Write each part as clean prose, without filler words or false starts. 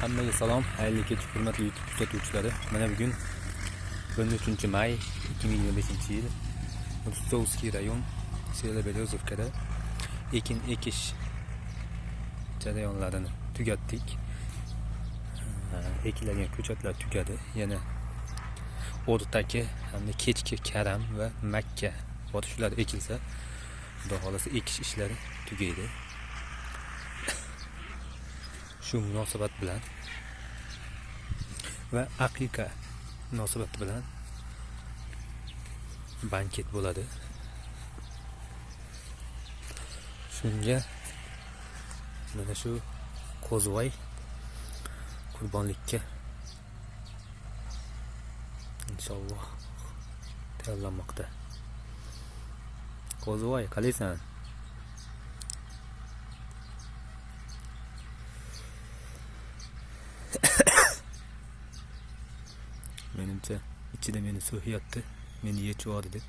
Hammaga salom, xayrli kech hurmatli YouTube kuzatuvchilari. Mana bugun 13 may 2025-yil Rostovskiy rayon selo Berezovkada ekin ekish jarayonlarini tugatdik. Ekilgan ko'chatlar tugadi. Yana o'rtaki hamda kechki karam va makka bor, shular ekilsa, Xudo xolasa ekish ishlari tugaydi. Shu munosabat bilan va aqiqa munosabati bilan banket bo'ladi. Shunga mana shu Qo'zivoy qurbonlikka inshaalloh tayyorlanmoqda. Qo'zivoy, qalaysan? Menimcha ichida meni so'kyapti, meni yechib deb.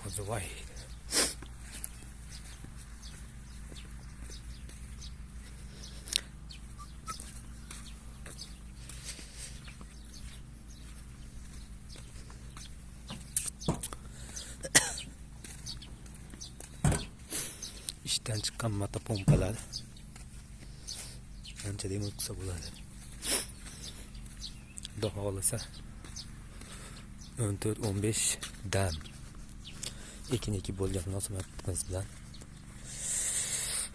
Qo'zivoy. Ishdan chiqqan motopompalar ancha dem o'tkazsa bo'ladi. Xudo xohlasa 14-15 dam ekin ekib bo'lgan munosabatimiz bilan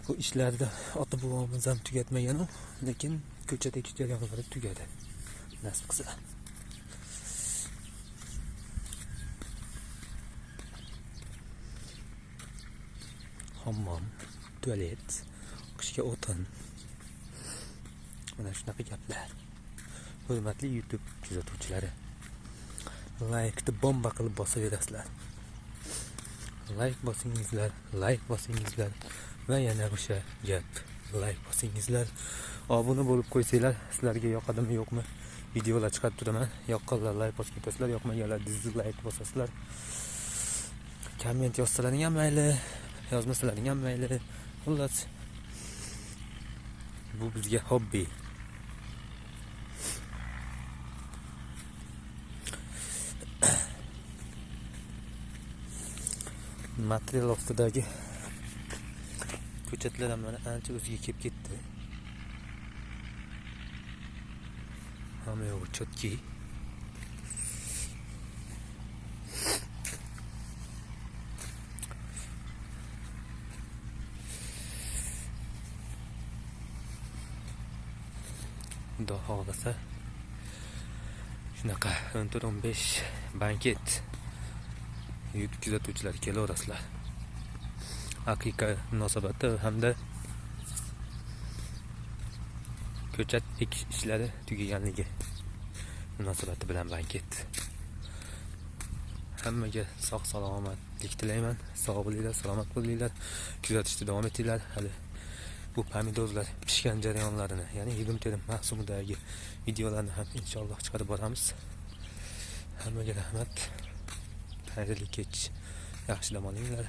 bu ishlarda ota bobomiz ham tugatmagan u, lekin ko'chat ekish jarayonlari tugadi. Nasib qilsa. Hammom, tualet, qishga o'tin. Mana shunaqa gaplar. Hurmatli YouTube kuzatuvchilari, laykni bomba qilib bosaverasizlar. Layk bosingizlar, layk bosingizlar va yana o'sha gap, layk bosingizlar. Obuna bo'lib qo'ysanglar, sizlarga yoqadimi yo'qmi videolar chiqarib turaman. Yoqqanlar layk bosib ketasizlar, yoqmaganlar dislike bosasizlar. Komment yozsalaring ham mayli, yozmasalaring ham mayli. Xullas, bu bizga hobbi. Material ostidagi ko'chatlar ham mana ancha o'ziga kelib ketdi. Hamma yo'g'i чётки. Xudo xohlasa shunaqa 14-15 banket. YouTube kuzatuvchilar, kelaverasizlar. Aqiqa munosabati hamda ko'chat ekish ishlari tugaganligi munosabati bilan banket. Hammaga sog' salomatlik tilayman. Sog' bo'linglar, salomat bo'linglar. Kuzatishda davom etinglar. Hali bu pomidorlar pishgan jarayonlarini, ya'ni yig'im terim mavsumidagi videolarni ham inshaalloh chiqarib boramiz. Hammaga rahmat. Xayrli kech. Yaxshi dam olinglar.